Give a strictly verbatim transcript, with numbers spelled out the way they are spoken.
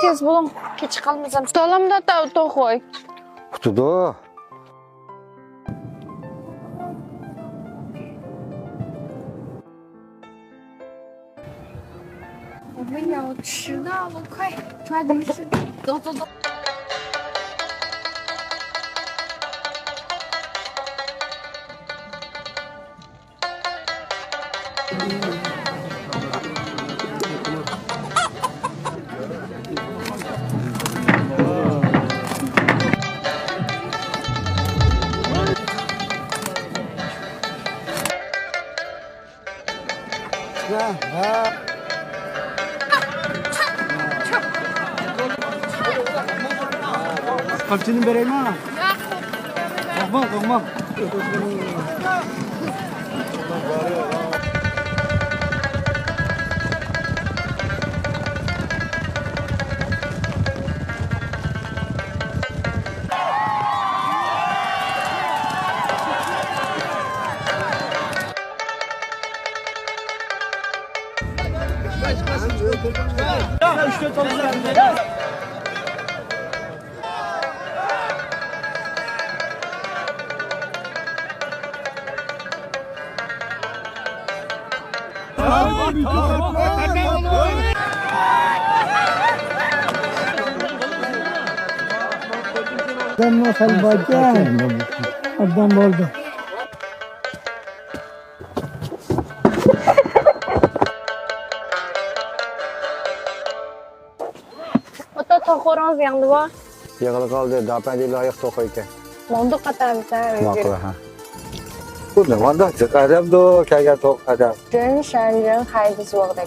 تېز بولۇڭ، كېچىكىپ قالمىسام. سالام دادا، توخۇي. ئۇتىدۇ. قامچىنى بېرەيمۇ؟ قورقماڭ، قورقماڭ. ئادەمنىڭ سەل باركەن. ئادەم بولدى. ئاتا، توخۇرىڭىز ياڭدىمۇ؟ يىغىلىپ قالدى، داپەندى لايىق توخۇ ئىكەن. موڭدۇق قاتارمىسەن ئۆزى. ماقۇل، ھە. بۇ نېمانداق جىق ئادەمدۇ، كەلگەن توق ئادەم. دۈن شەنجىڭ خەيدىسى بولدى.